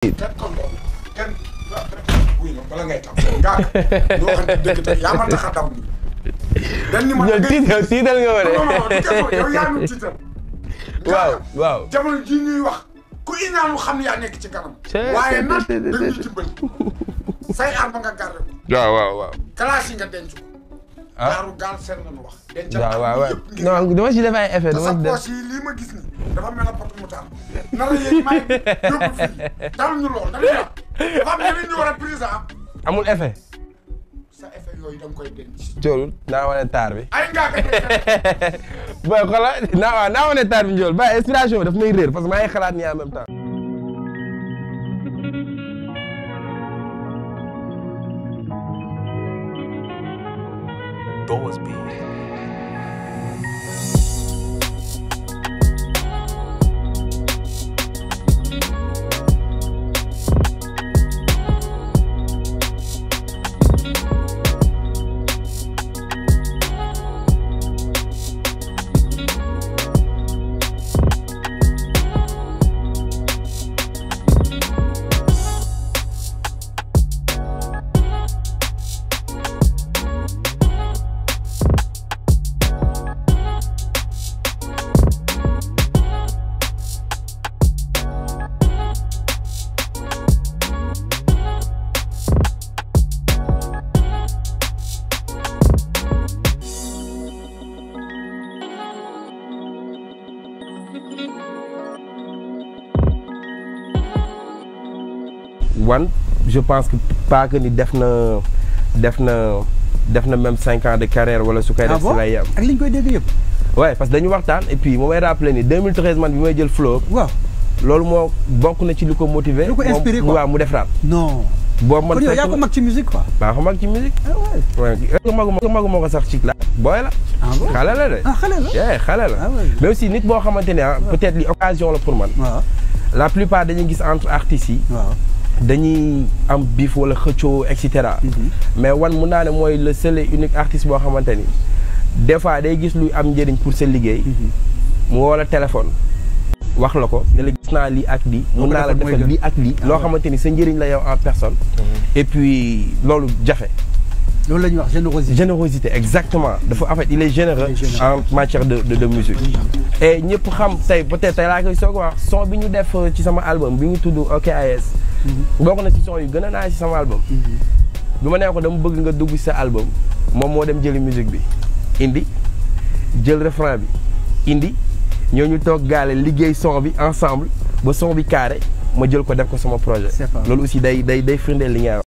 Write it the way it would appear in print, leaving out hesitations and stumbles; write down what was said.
kenn wuy ma bala ngay tam Ngaaka doo xam ne dëgg te yaa ma tax a daw nii. dañ ni ma tiital nga ma de. non yow yaa ñu tiital. waaw jamono ji ñuy wax ku Iñanul Xam yaa nekk ci kanam. waaye nag dañuy dimbali. say arme nga garder ko. waaw. classe yi nga denc ko. daaru gaal seen lañu wax. waaw non dama si def ay effet dama si def parce que lii ma gis nii dafa mel ne pot mu taal. nar a yéeg may yóbbu fii daal ñu lool dafa am ñeneen ñu war a prise amul effet. sa effet yooyu da nga koy denc. Njool naa wane taar bi. ay Ngaaka booy xoolal naa wane taar bi Njool ba inspiration bi daf may réer parce que maa ngi xalaat nii en même temps. Je pense que pas que ni def na même 5 ans de carrière wala su koy def si lay yam. ak li ñu koy dégg yëpp. Ouais parce que dañu waxtaan et puis moom may rappelé ni 2013 man bi may jël flow. waaw loolu moo bokk na ci lu ko motiver. lu ko inspiré quoi waaw mu def rap. non. boobu man kon yow yaa ko mag ci musique quoi. maa ko mag ci musique. magu moo ko sax ci la. booy la. xale la de. xale la. mais aussi nit boo xamante ne peut-être li occasion la pour man. la plupart dañuy gis entre artistes yi. dañuy am bif wala xëccoo et cetera. mais wan mun naa ne mooy le seul et unique artiste boo xamante ni des fois day gis luy am njëriñ pour sa liggéey. mu woo la téléphone. wax la ko ne la gis naa lii ak lii. mun naa la defal lii ak lii. loo xamante ni sa njëriñ la yow en personne. et puis loolu jafe. loolu la ñuy wax générosité. Générosité exactement dafa en fait il est généreux en matière de musique. et ñëpp xam tey peut-être tey laa koy soog a wax son bi ñu def ci sama album bi ñu tudd OKAS. bokk na ci son yu gën a naa ci sama album. bi ma nee ko dama bëgg nga dugg ci sa album moom moo dem jëli musique bi indi jël refrain bi indi ñooñu toog gaale liggéey son bi ensemble ba son bi carré ma jël ko def ko sama projet. loolu aussi day firndeel li nga